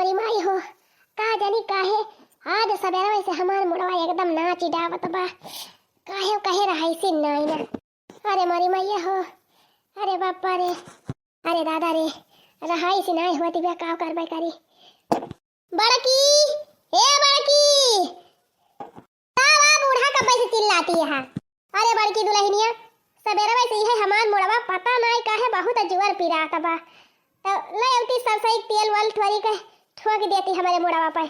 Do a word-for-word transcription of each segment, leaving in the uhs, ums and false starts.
ए माई हो, का जानी काहे आज सबेरवे से हमार मुड़वा एकदम नाच डावत बा। काहे कहे रहाइसी नाई ना। अरे मोरी मैया हो, अरे बापा रे, अरे दादा रे, रहाइसी नाई होती बा, का करबे करी। बड़की, ए बड़की, का बा बूढ़ा, कब्बे से चिल्लाती है? अरे बड़की दुलहिनिया, सबेरवे से इहे हमार मुड़वा पता नाई काहे बहुत जोर पिरात बा। तो ले अउती सरसई तेल वाल थोरी के ठोक देती हमरे मुड़वा पे,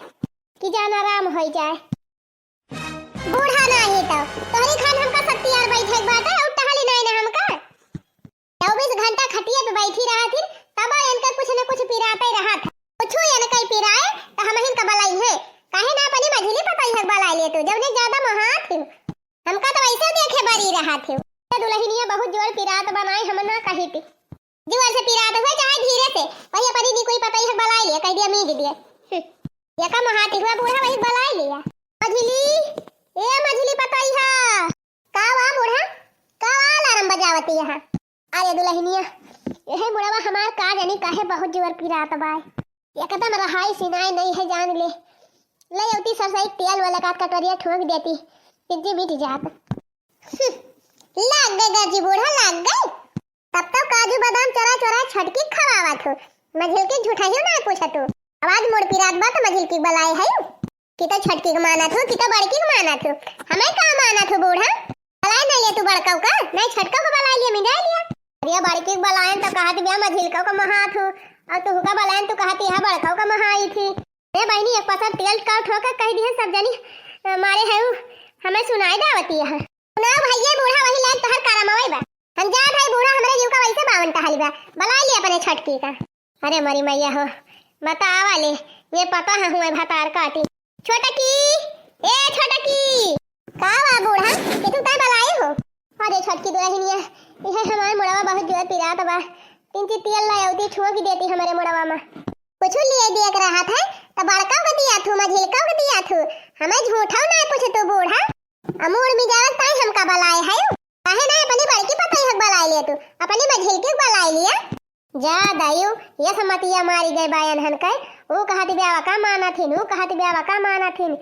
कि जान आराम होई जाए। बूढ़ा नाही तो तोहरी खान हमका सत्तियार बैठे के बाटे, अउर टहली नाही ना हमका। चउबीस घंटा खटिया पे बैठी रहत हिन, तब इनका कुछ न कुछ पिराते रहत है। कुछ इनका पिराए तो हम इनका बलाई है, काहे ना अपनी मझिली पतोहिया के बलाई ले तू, जौने ज्यादा मोहात हिन। हमका तो वैसे देखे बरी रहत हिन। तो दुलहिनिया बहुत जोर पिरात बनाए, हम ना कही थी। जोर से पिरात हुए चाहे धीरे से, वही अपनी नी कोई पतोहिया के बलाई ले, कह दिया मीज दिए। हम्म। ये का मोहाती हुआ बूढ़ा वही बलाई लिया। मझिली, ए मझिली पतोहिया। का वा बूढ़ा, का वा अलार्म बजावती यहाँ? अरे दुलहिनिया, यही मुड़वा हमार का जानी काहे बहुत जोर पिरात बाय। एकदम रहाई सिनाई नहीं है जान ले। ले अउती सरसई तेल वाला का कटोरिया ठोक देती, तिज्जी मिट जात। हम्म, लाग गए गाजी बूढ़ा, लाग गए। तब तो काजू बादाम चोरा चोरा छोटकी खवावत हो, मझिल के झूठा ही ना पूछत हो। आवाज मुड़ पिरात बा तो मझिल की बलाए है। कि तो छोटकी के मानत हो, कि तो बड़की के मानत हो। हमें का मानत हो बूढ़ा? बलाए नहीं ले तू बड़कऊ का, नहीं छोटकऊ के बलाए लिया, मिजाए लिया। अरे बड़की के बलायन तो कहत बिया मझिलकऊ का महात हो, और तू का बलायन तू कहत यहाँ बड़कऊ का महाई थी। ए बहनी, एक पसर तेल का ठोक कह दिए सब जनी, अ, मारे है उ, हमें सुनाई दावती है। सुनाओ भैया, बूढ़ा वही लायक तोहर करमवई बा। हम जात है बूढ़ा, हमरे जीव का वैसे बावन टहल बा, बलाए लिया अपने छोटकी का। अरे मोरी मैया हो, बतावा ले, ये पता है हुए भतार काटी। छोटकी, ए छोटकी। का बा बूढ़ा, के तू तय बलाई हो? अरे छोटकी दुलहिनिया, इहे हमार मुड़वा बहुत जोर पिरात बा। तिनची तेल लाई अउती ठोक देती हमरे मुड़वा में। कुछ लिए दिए के रहत है, तो बड़का के दिया थू, मझिलका के दिया थू। हमें झूठा ना पूछ तू बूढ़ा। अमूड़ में जावत ताई हमका बलाए है। काहे ना अपनी बड़की पतोहिया के बलाए लिया तू, अपनी मझिलकी के बलाई लिया। जा दायु, ये समतिया मारी गए बायन हन के, ऊ कहत ब्यावा का माना थिन, ऊ कहत ब्यावा का माना थिन।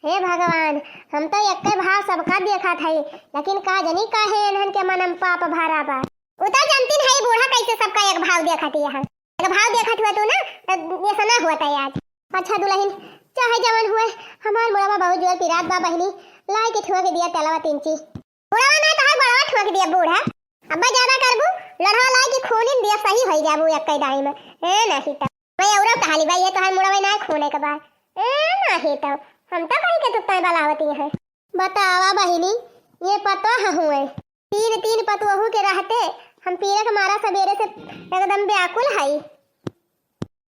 हे भगवान, हम तो एक्के भाव सबका देखा था, लेकिन का जनी काहे एनहन के मनम पाप भरा बा। उ तो जानती नहीं बूढ़ा कैसे सबका एक भाव देखा थी यहाँ। एक भाव देखा थी तू ना, तो ये सना हुआ था आज। अच्छा दुलहिन, चाहे जवन हुए, हमार मुड़वा बहुत जोर पिरात बा बहिनी, लाई के ठुआ के दिया तेलवा तिनची। मुड़वा ना तोहार बड़वा ठोक दिया बूढ़ा। अब्बा ज्यादा करबू, लड़वा लाई कि खूनिन दिया सही होई जाबू एक कई दाई में। ए नहीं तो। मैं औरत कहाली भाई, ये तोहार मुड़वा ना खूने के बाद। ए नहीं तो। हम तो कहीं के तुत्ता बलावती हैं। बतावा बहिनी, ये पतोह हुए। तीन तीन पतोहू के रहते हम पीरे के मारा सबेरे से एकदम व्याकुल हई।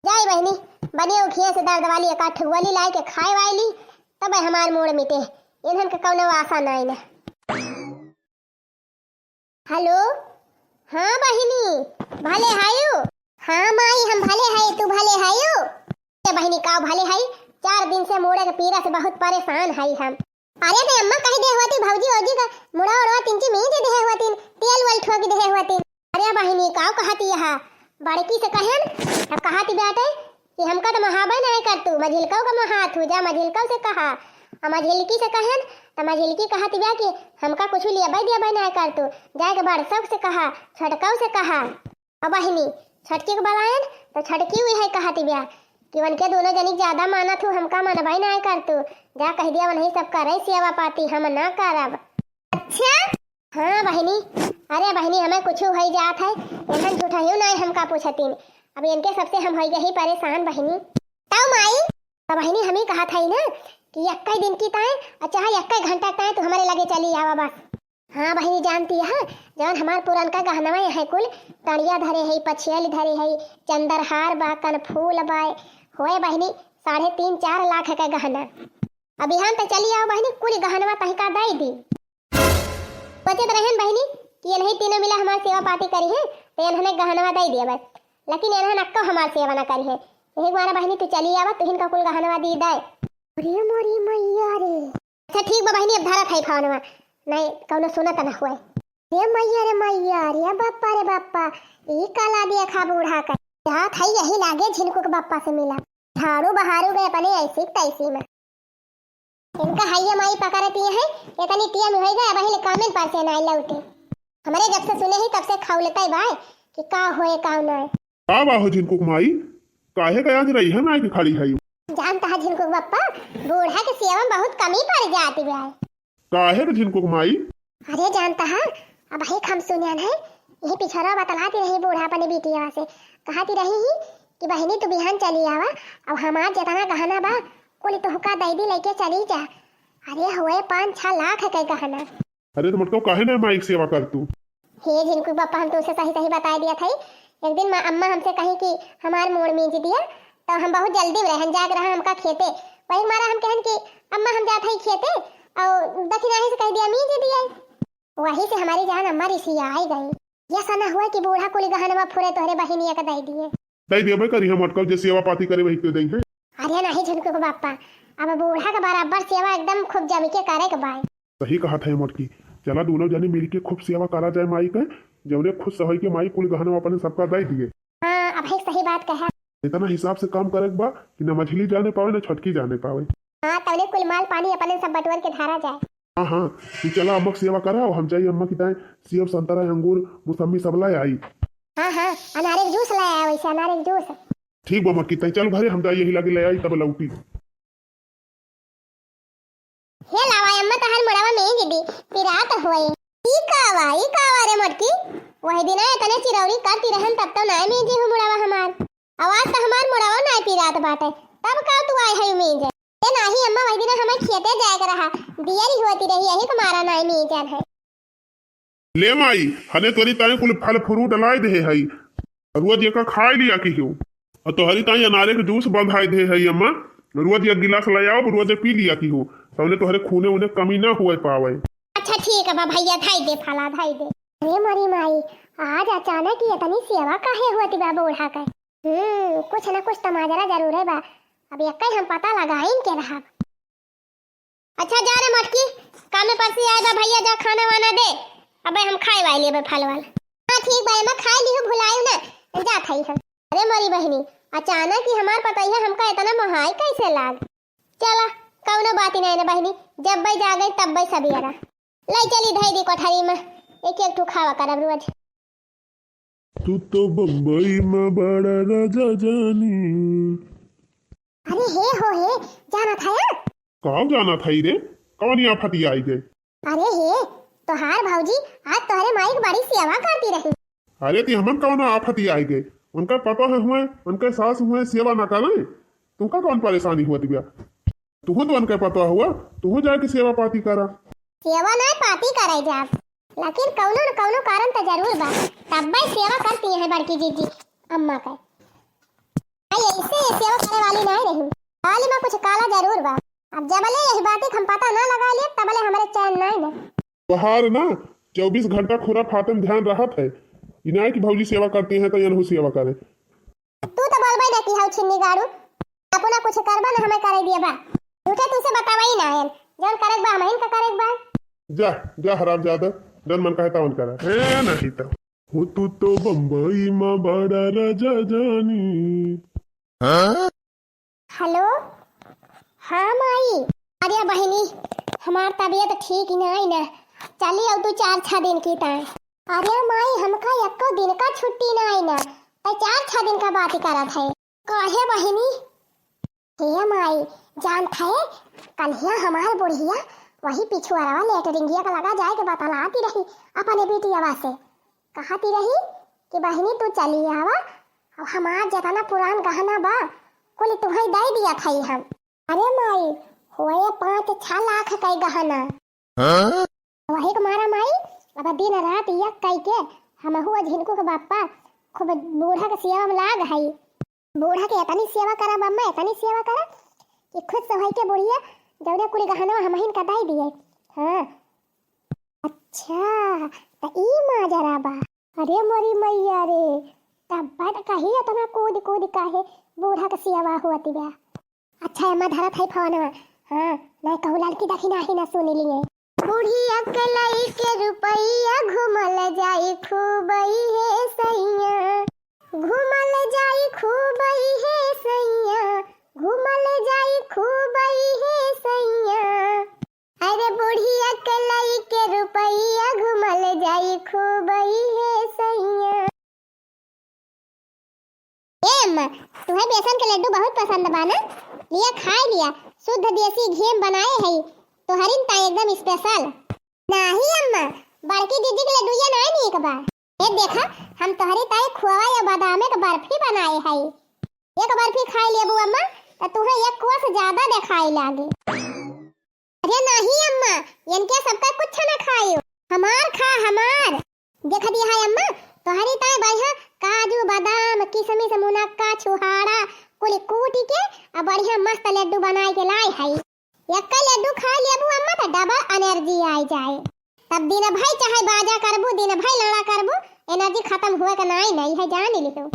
जाई बहिनी, बने उखिया से दर्द वाली एक आठ गोली लाई के खाए वाली, तब हमार मूड़ मिटे। इन्हन के कौनो आशा नाई ना। हेलो, हाँ बहिनी, भले हायू? हाँ माई, हम भले हाई, तू भले हायू? ए बहिनी, का भले हाई? चार दिन से मूड़े के पीरा से बहुत परेशान हाई हम। अरे ते अम्मा कह दे हुआ थी भौजी, भौजी का मुड़ा उड़वा तिनची मीज दे हुआ थी, तेल वेल ठोक दे हुआ थी। अरे बहिनी, काव कहती है? बड़की से कहन, अब कहती बाटे कि हमका तो महाबे नहीं कर तू, मझिलकव का महा तू, जा मझिलकव से कहा। और मझिलकी से कहन, तो मझिलकी कहती बा कि हमका कुछ लियाबे दियाबे नहीं कर तू, जाके बड़सव से कहा, छोटकव से कहा। और बहिनी, छोटकी के बलायन, तो छोटकी हुई है कहती बा कि उनके दोनों जनी ज्यादा मानत हूँ, हमका मनबे नहीं कर तू, जा कह दिया उन्हीं सब करे सेवा पाती, हम ना करब। अच्छा, हाँ बहिनी, अरे बहिनी, हमें कुछ होई जात है, इन्हन झूठहियो नाई हमका पूछतीन। अब इनके सबसे हम होई गई परेशान बहिनी। तब माई, तब बहिनी हम ही कहत है ना कि एक्के दिन की ताए और चाहे एक्के घंटा ताए तू हमारे लगे चली आवा बस। हाँ बहिनी, जानती है, जौन हमार पुरनका गहनवा है कुल, तड़िया धरे है, पछियल धरे है, चंद्रहार बा, कनफूल बा, होए बहिनी, साढ़े तीन चार लाख के गहना। अब बिहान तक चली आओ बहिनी, कुल गहनवा तहिका दई दी। सोचत रहन बहिनी कि इन्हीं तीनों मिला हमार सेवा पाती करी है, तो इन्हने गहनवा दे दिया बस, लेकिन इन्हन अक्को हमार सेवा ना करी है। यही मारा बहिनी तू चली आवा, तुहिन का कुल गहनवा दी दे। अरे मोरी मैया रे। अच्छा ठीक बा बहिनी, अब धरत है फोनवा, नहीं कौनो सुनत ना हुए। रे मैया रे मैया, रे बाप्पा रे बाप्पा, ई काला देखा बूढ़ा का। जात है यही लागे झिनकू के बाप्पा से मिला। झाड़ू बहारू गए अपने ऐसी तैसी में। इनका हइया माई पकड़ती है, इतनी टिया में होई गए, अबहिन कामेन पर से नाई लौटे। हमरे जब से सुने ही तब से खौलते बाय कि का होए का नाय। का बा हो झिनकुक माई, काहे का आज रही है नाई के खड़ी है? जानता है झिनकुक बप्पा, बूढ़ा के सेवा में बहुत कमी पड़ जाती बाय। काहे के झिनकुक माई? अरे जानता है, अबहिक हम सुनन है, यही पिछरवा बतलाती रही बूढ़ा अपने बिटिया से, कहती रही ही कि बहिनी तू बिहान चली आवा, अब हमार जितना गहना बा कुल तोहका दे दी, लेके चली जा। अरे हुए पाँच छह लाख के गहना। अरे तो मोटको काहे ना माई के सेवा कर तू? हे झिनकुक बप्पा, हम तुमसे सही सही बताई दिया था। एक दिन माँ अम्मा हमसे कही कि हमार मूड़ मीज दिया, तो हम बहुत जल्दी में रहन जाग रहा हमका खेते। वही मारा हम कहन कि अम्मा हम जात हई खेते और दखिनाही से कह दिया मीज दिया। वही से हमारी जान अम्मा रिसियाई गई। ये सना हुआ कि बूढ़ा कुल गहनवा फुरे तोहरे बहिनिया के दे दिए। दे देबे करी हम मोटको, जे सेवा पाती करे वही के दे है। अरे नहीं झिनकुक बप्पा, अब बूढ़ा के बराबर सेवा एकदम खूब जमी के करे के बाय। सही कहा था मोटकी, चला दोनों जने मिलके खूब सेवा करा जाए माई के, जौने खुश होई के माई कुल गहनवा अपने सबका दे दिए। हाँ, अब है सही बात कहा। इतना हिसाब से काम करे के बा कि न मझली जाने पावे न छोटकी जाने पावे। हाँ, तौने कुल माल पानी अपने सब बटोर के धारा जाए। हाँ हाँ, तू चला अम्मा के सेवा करा, हम जाई अम्मा की ताई सेब संतरा अंगूर मौसम्मी सब लाए आई। हाँ हाँ, अनारे के जूस लाए आया, वैसे अनारे के जूस। ठीक बा मोटकी ताई, चल घरे हम जाई यही लगे ले आई तब लौटी। हे लावा अम्मा, तहार मुड़वा मीज दी, पिरात होए। ई का बा, ई का बा रे मोटकी? वही दिन इतने चिरौरी करती रहन, तब तो नाय मीजी हूँ मुड़वा हमार। आवाज तो हमार मुड़वा नाय पिरात बाटे, तब का तू आए है मीज? ए नाही अम्मा, वही दिन हमें खेते जाए के रहा, दियरी होती रही, यही के मारा नाय मीजन है। ले माई, हने तोरी ताई कुल फल फ्रूट लाई दे हई, रोज एका खाए लिया की हो। और तोहरी ताई अनारे के जूस बंधाई दे हई अम्मा, रोज एक गिलास ले आओ, रोज पी लिया की हो, तौने तोहरे खूने उने कमी ना हुए पावे। अच्छा ठीक है बा भैया, धाई दे फला, धाई दे। अरे मोरी माई, आज अचानक ही इतनी सेवा काहे होती बा बूढ़ा के? हम्म, कुछ ना कुछ तो माजरा जरूर है बा। अब एक हम पता लगाइन के रहब। अच्छा जा रे मोटकी, काम में परसी आए बा भैया, जा खाना वाना दे, अबे हम खाए वाई लेबे फल वाल। हाँ ठीक बा, एमा खाए लिहू भुलायू ना, जा खाई हम। अरे मोरी बहिनी, अचानक ही हमार पतैया हमका इतना मोहाई कैसे लाग? चला, कौनो बात ही नहीं ना बहिनी, जब बे जागे तब बे सबियरा। ले चली धई दी कोठरी में, एक एक ठू खावा करब रोज। तू तो बम्बई में बड़ा राजा जानी। अरे हे हो हे, जाना था या? का जाना था रे? कौन आफत आई गए? अरे हे, तोहार भौजी आज तोहरे माई के बड़ी सेवा करती रही। अरे ती हमन कौन आफत आई गए? उनका पता है हुए, उनके सास हुए सेवा ना करें, तुमका कौन परेशानी हुआ दिव्या? तुहू तो उनके पता हुआ, तुहू जाके सेवा पाती करा। सेवा ना पाती करे जाब, लेकिन कौनो न कौनो कारण तो जरूर बा, तब्बे सेवा करती हैं बड़की जीजी अम्मा के। आई ऐसे ये सेवा करे वाली नहीं रही, काली में कुछ काला जरूर बा। अब जबले यही बात हम पता ना लगा लिए, तबले हमारे चैन नहीं ना। तोहार ना चौबीस घंटा खुरा फातन ध्यान रहत है, इनाय की भौजी सेवा करती हैं तो यनहू सेवा करे। तू तो बोलबे ना की हाउ छिन्नी गाड़ू, अपना कुछ करबा ना हमें करे दिए बा। झूठे तुमसे बतावा ही ना आयल, जौन करे बा हमहिन का करे बा। जा, जा हरामजादा, जौन मन कहे तौन करा। ए नहीं तो। हो तू तो बम्बई में बड़ा राजा जानी। हेलो, हाँ माई। अरे बहिनी, हमार तबीयत ठीक ही ना आई ना, चली अब तू चार छह दिन की ताई। अरे माई, हमका एको दिन का छुट्टी ना आई ना, तो चार छह दिन का बात ही करत है। काहे बहिनी? हे माई, जानत है, कन्हिया हमार बुढ़िया वही पिछुआरवा लेटरिंगिया का लगा जाए के बतलाती रही अपने बिटियावा से। कहती रही कि बहिनी तू चली आवा, अब हमार जितना पुरान गहना बा, कुल तुहई दे दिया थई हम। अरे माई, होए पाँच छह लाख के गहना। हाँ? वही के मारा माई, अब दिन रात यक कई के हमहू आ झिनकू के बापा खूब बूढ़ा के सेवा में लाग हई। बूढ़ा के इतनी सेवा करब अम्मा, इतनी सेवा करब कि खुश होई के बुढ़िया जौने कुल गहनवा हमहिन का दई दिए। हाँ। अच्छा, त ई माजरा बा। अरे मोरी मैया रे, तब बड़ कही इतना कूद कूद काहे बूढ़ा के सेवा होती बा। अच्छा अम्मा धरत है फोनवा। हाँ, ना कहू लड़की दखिना ही ना सुन लिए। बुढ़िया के लई के रुपैया घूमल जाई खूब हे सैया, घूमल जाई खूब हे सैया, तो बहुत पसंद बा ना? लिया खाइ लिया, शुद्ध देसी घी में बनाए है, तोहरिन ताई एकदम special। नाही अम्मा, बड़की दीदी के लड्डुइया नाई नीक बा। ए देखा, हम तोहरी ताई खोवा या बादामे के बर्फी बनाए है। एक बर्फी खाइ लेबू अम्मा, त तुहे एक कोस ज्यादा देखाई लागे। अरे नाही अम्मा, इनके सबका कुछ ना खाइयो, हमार खा, हमार। देख दिया है अम्मा, तोहरी ताई बढ़िया काजू, बादाम, किशमिश, मुनक्का, छुहाड़ा, कुल कूटि के आ बढ़िया मस्त लड्डू बनाइ के लाए है। एक्का लड्डू खाइ लेबू अम्मा त double energy आइ जाए। तब दिन भर चाहे बाजा करबू, दिन भर लड़ा करबू, energy खतम हुए के नाई नहीं है, जान लिहो।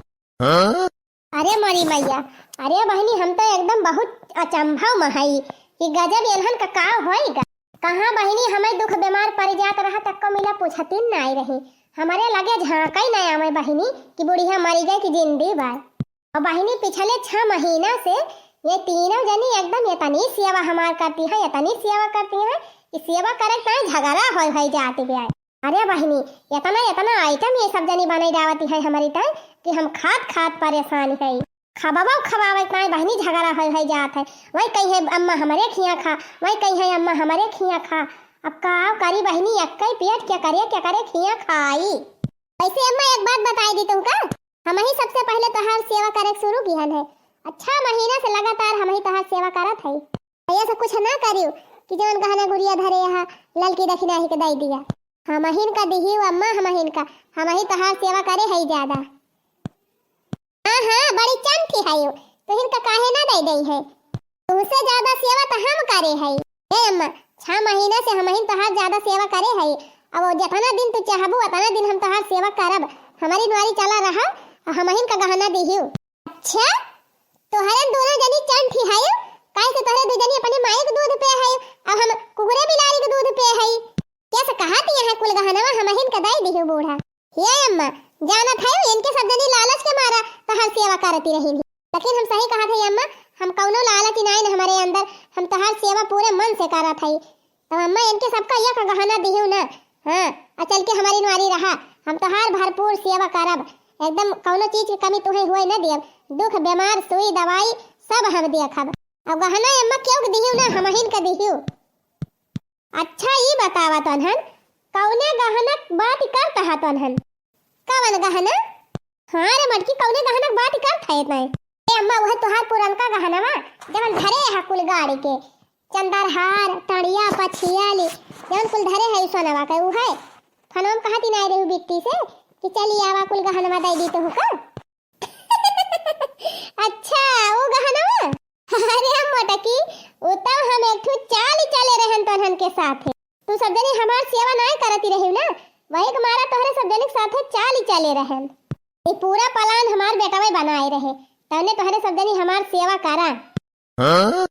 हाँ? अरे मोरी मैया, अरे बहिनी, हम तो एकदम बहुत अचंभव में हई कि गजब एनहन का का होइगा। कहाँ बहिनी, हमें दुख बीमार परि जात रहा, तक्को मिला पूछतिन नाई रही। हमरे लगे झाँकई नाई आवे बहिनी कि बुढ़िया मरि गई कि जिंदी बा। और बहिनी, पिछले छह महीना से ये तीनों जनी एकदम इतनी सेवा हमार करती हैं, इतनी सेवा करती हैं कि सेवा करे ताई झगड़ा होई होई जात बा। अरे बहिनी, इतना, इतना item ये सब जनी बनाई डावती है हमरी ताई कि हम खात खात परेशान है। खबावा खबावे ताई बहिनी झगड़ा होई होई जात है। वही कही है अम्मा हमरे खिया खा, वही कही है अम्मा हमरे खिया खा। अब का करी बहिनी, एक्कई पेट के करे, के करे खिया खाई। वैसे अम्मा एक बात बताई दी तुमका, हम ही सबसे पहले तोहार सेवा करे शुरू किहन है। अच्छा महीना से लगातार हम ही तोहार सेवा करत है। भैया से कुछ ना करियो कि जवन गहना गुरिया धरे यहाँ ललकी दक्षिणा ही के दई दिया। हमहिन का दिहियो अम्मा, हमहिन का, हम ही तोहार सेवा करे है ज्यादा। हाँ, हाँ, बड़ी चंठी है यो, तुहिन का काहे ना दे दई है? तुमसे ज्यादा सेवा तो हम करे है। ए अम्मा, छह महीना से हमहिन तोहार ज्यादा सेवा करे है। अब जितना दिन तू चाहबू, उतना दिन हम तोहार सेवा करब। हमारी नुआरी चला रहा, और हमहिन का गहना दिहियो। अच्छा, तोहरे दोनों जनी चंठी है, काहे से तोहरे दो जनी अपने माई के दूध पे है, अब हम कुकुरे बिलारी के दूध पे है। कैसे कहा थी यहाँ कुल गहनवा हमहिन के दई दिहु बूढ़ा। हे अम्मा, जानत है इनके सब जनी लालच के मारा तोहार सेवा करती रही, लेकिन हम सही कहा थे अम्मा, हम कौनो लालच नाई न हमारे अंदर, हम तोहार सेवा पूरे मन से करत है। तो अम्मा इनके सबका एक गहना दिहु ना। हाँ, आ चल के हमारी नुआरी रहा, हम तोहार भरपूर सेवा करब, एकदम कौनो चीज के कमी तुहे हुए न दियब। दुख, बीमार, सुई, दवाई सब हम देखब। अब गहना अम्मा केहू के दिहु ना, हमहिन के दिहु। अच्छा, ई बतावा तोन्हन, कौने गहना के बात करत हा तोन्हन? कवन गहना? हाँ रे मटकी, कौने गहना के बात करत है इतना? ए अम्मा, वह तोहार पुरनका गहनवा, जवन धरे हा कुल गाड़ी के, चंदरहार, टड़िया, पछियाली, जवन कुल धरे है सोनवा के, उ है। फनोम कहती नाई रहू बिट्टी से कि चली आवा, कुल गहनवा दे दी तो हुका। अच्छा, उ गहनवा? अरे मोटकी, उ तो हम एक ठो चाल चले रहन तोहन के साथे। तू सब जनी हमार सेवा नाई करती रही ना, वही के मारा तोहरे सब जनी के साथे चाल चले रहन। ये पूरा plan हमार बेटवा बनाए रहे, तवने तोहरे सब जनी हमार सेवा करा। हाँ?